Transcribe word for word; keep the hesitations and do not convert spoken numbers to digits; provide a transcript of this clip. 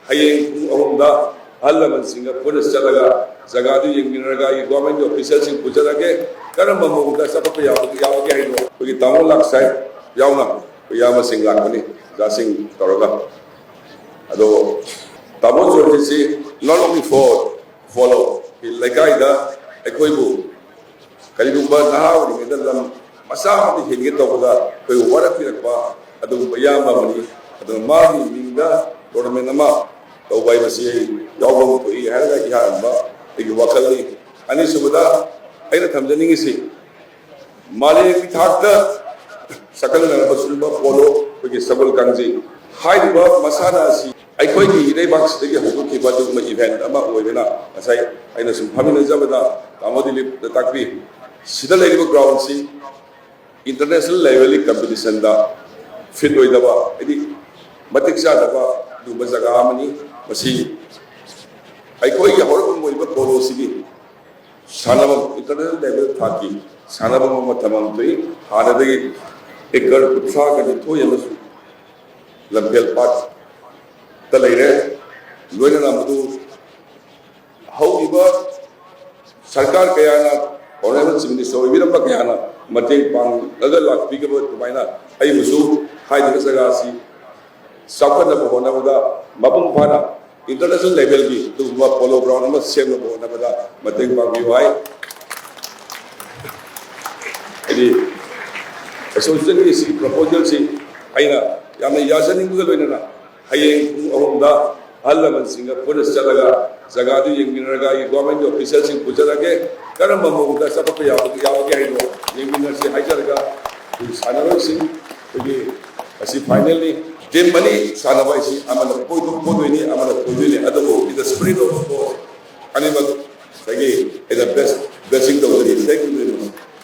ꯍꯌꯦꯡ ꯄꯨꯡ ꯑꯍꯨꯝꯗ ꯑꯍꯜ ꯂꯃꯟꯁꯤꯡꯒ ꯄꯨꯟꯅ ꯆꯠꯂꯒ ꯖꯒꯥꯗꯨ ꯌꯦꯡꯃꯤꯟꯅꯔꯒ ꯑꯩ ꯒꯣꯔꯃꯦꯟꯒꯤ ꯑꯣꯐꯤꯁꯤꯌꯦꯜꯁꯤꯡ ꯄꯨꯖꯔꯒꯦ꯫ ꯀꯔꯝꯕ ꯃꯑꯣꯡꯗ ꯆꯥꯎꯈꯠꯄ ꯌꯥꯕꯒꯦ ꯌꯥꯕꯒꯦ ꯍꯥꯏꯗꯣ ꯑꯩꯈꯣꯏꯒꯤ ꯇꯥꯃꯣ ꯂꯥꯛꯁꯥꯏ ꯌꯥꯎꯅ ꯑꯩꯈꯣꯏ ꯏꯌꯥꯝꯕꯁꯤꯡ ꯂꯥꯛꯄꯅꯤ, ꯑꯣꯖꯥꯁꯤꯡ ꯇꯧꯔꯒ꯫ ꯑꯗꯣ ꯇꯥꯃꯣ ꯖꯣꯟꯁꯤꯁꯤ not only for ꯐꯣꯂꯣ ꯂꯩꯀꯥꯏꯗ ꯑꯩꯈꯣꯏꯕꯨ ꯀꯔꯤꯒꯨꯝꯕ ꯅꯍꯥ ꯑꯣꯏꯔꯤꯉꯩꯗ ꯂꯝ ꯃꯆꯥ ꯑꯃꯗ ꯍꯦꯟꯒꯦ ꯇꯧꯕꯗ ꯑꯩꯈꯣꯏ ꯋꯥꯔꯛꯄꯤꯔꯛꯄ ꯑꯗꯨꯒꯨꯝꯕ ꯏꯌꯥꯝꯕ ꯑꯃꯅꯤ꯫ ꯑꯗꯨꯅ ꯃꯥꯒꯤ ꯃꯤꯡꯗ ꯇꯣꯔꯅꯥꯃꯦꯟ ꯑꯃ ꯇꯧꯕ ꯍꯥꯏꯕꯁꯤ ꯑꯩ ꯌꯥꯎꯕ ꯊꯣꯛꯏ ꯍꯥꯏꯔꯒ ꯏꯍꯥꯟꯕ ꯑꯩꯒꯤ ꯋꯥꯈꯜꯅꯤ꯫ ꯑꯅꯤꯁꯨꯕꯗ ꯑꯩꯅ ꯊꯝꯖꯅꯤꯡꯉꯤꯁꯤ, ꯃꯥꯂꯦꯝꯒꯤ ꯊꯥꯛꯇ ꯁꯛꯈꯪꯅꯔꯕ ꯁꯤꯒꯨꯝꯕ ꯄꯣꯂꯣ ꯑꯩꯈꯣꯏꯒꯤ ꯁꯒꯣꯜ ꯀꯥꯡꯖꯩ ꯍꯥꯏꯔꯤꯕ ꯃꯁꯥꯟꯅ ꯑꯁꯤ ꯑꯩꯈꯣꯏꯒꯤ ꯏꯔꯩꯕꯥꯛꯁꯤꯗꯒꯤ ꯍꯧꯗꯣꯛꯈꯤꯕ ꯑꯗꯨꯒꯨꯝꯕ ꯏꯚꯦꯟꯠ ꯑꯃ ꯑꯣꯏꯕꯅ, ꯉꯁꯥꯏ ꯑꯩꯅ ꯁꯨꯝ ꯐꯝꯃꯤꯟꯅꯖꯕꯗ ꯇꯥꯃꯣ ꯗꯤꯂꯤꯞꯅ ꯇꯥꯛꯄꯤ, ꯁꯤꯗ ꯂꯩꯔꯤꯕ ꯒ꯭ꯔꯥꯎꯟꯁꯤ ꯏꯟꯇꯔꯅꯦꯁꯅꯦꯜ ꯂꯦꯚꯦꯜꯒꯤ ꯀꯝꯄꯤꯇꯤꯁꯟꯗ ꯐꯤꯠ ꯑꯣꯏꯗꯕ, ꯍꯥꯏꯗꯤ ꯃꯇꯤꯛ ꯆꯥꯗꯕ ꯑꯗꯨꯒꯨꯝꯕ ꯖꯒꯥ ꯑꯃꯅꯤ꯫ ꯃꯁꯤ ꯑꯩꯈꯣꯏꯒꯤ ꯍꯧꯔꯛꯐꯝ ꯑꯣꯏꯕ ꯄꯣꯂꯣꯁꯤꯒꯤ ꯁꯥꯟꯅꯐꯝ, ꯏꯟꯇꯔꯅꯦꯁꯅꯦꯜ ꯂꯦꯚꯦꯜ ꯊꯥꯛꯀꯤ ꯁꯥꯟꯅꯐꯝ ꯑꯃ ꯊꯝꯐꯝ ꯊꯣꯛꯏ꯫ ꯍꯥꯟꯅꯗꯒꯤ ꯑꯦꯀꯔ ꯀꯨꯟꯊ꯭ꯔꯥꯒ ꯅꯤꯊꯣꯏ ꯑꯃꯁꯨ ꯂꯝꯐꯦꯜ ꯄꯥꯠꯇ ꯂꯩꯔꯦ꯫ ꯂꯣꯏꯅꯅ ꯃꯗꯨ ꯍꯧꯔꯤꯕ ꯁꯔꯀꯥꯔ ꯀꯌꯥꯅ, ꯑꯣꯅꯔꯦꯕꯜ ꯆꯤꯐ ꯃꯤꯅꯤꯁꯇꯔ ꯑꯣꯏꯕꯤꯔꯝꯕ ꯀꯌꯥꯅ ꯃꯇꯦꯡ ꯄꯥꯡꯂꯒ ꯂꯥꯛꯄꯤꯒꯕ ꯑꯗꯨꯃꯥꯏꯅ ꯑꯩꯕꯨꯁꯨ ꯍꯥꯏꯔꯤꯕ ꯖꯒꯥ ꯑꯁꯤ ꯆꯥꯎꯈꯠꯅꯕ ꯍꯣꯠꯅꯕꯗ ꯃꯄꯨꯡ ꯐꯥꯅ ꯏꯟꯇꯔꯅꯦꯁꯅꯦꯜ ꯂꯦꯚꯦꯜꯒꯤ ꯑꯗꯨꯒꯨꯝꯕ ꯄꯣꯂꯣ ꯒ꯭ꯔꯥꯎꯟ ꯑꯃ ꯁꯦꯝꯅꯕ ꯍꯣꯠꯅꯕꯗ ꯃꯇꯦꯡ ꯄꯥꯡꯕꯤꯌꯨ ꯍꯥꯏ꯫ ꯍꯥꯏꯗꯤ ꯑꯦꯁꯣꯁꯤꯌꯦꯁꯟꯒꯤ ꯁꯤꯒꯤ ꯄ꯭ꯔꯄꯣꯖꯦꯜꯁꯤ ꯑꯩꯅ ꯌꯥꯝꯅ ꯌꯥꯖꯅꯤꯡꯕꯒ ꯂꯣꯏꯅꯅ ꯍꯌꯦꯡ ꯄꯨꯡ ꯑꯍꯨꯝꯗ ꯑꯍꯜ ꯂꯃꯟꯁꯤꯡꯒ ꯄꯨꯟꯅ ꯆꯠꯂꯒ ꯖꯒꯥꯗꯨ ꯌꯦꯡꯃꯤꯟꯅꯔꯒ ꯑꯩ ꯒꯣꯔꯃꯦꯟꯒꯤ ꯑꯣꯐꯤꯁꯤꯌꯦꯜꯁꯤꯡ ꯄꯨꯖꯔꯒꯦ꯫ ꯀꯔꯝꯕ ꯃꯑꯣꯡꯗ ꯆꯥꯎꯈꯠꯄ ꯌꯥꯕꯒꯦ ꯌꯥꯕꯒꯦ ꯍꯥꯏꯗꯣ ꯌꯦꯡꯃꯤꯟꯅꯁꯤ ꯍꯥꯏꯖꯔꯒ ꯑꯩꯈꯣꯏꯒꯤ ꯁꯥꯟꯅꯔꯣꯏꯁꯤꯡ ꯑꯩꯈꯣꯏꯒꯤ ꯑꯁꯤ ꯐꯥꯏꯅꯦꯜꯅꯤ꯫ ꯇꯤꯝ ꯑꯅꯤ ꯁꯥꯟꯅꯕ ꯍꯥꯏꯁꯤ ꯑꯃꯅ ꯄꯣꯗꯣ-, ꯄꯣꯗꯣꯏꯅꯤ, ꯑꯃꯅ ꯊꯣꯏꯗꯣꯏꯅꯤ꯫ ꯑꯗꯨꯕꯨ in the spirit of sport ꯑꯅꯤꯃꯛ ꯉꯁꯥꯏꯒꯤ in the best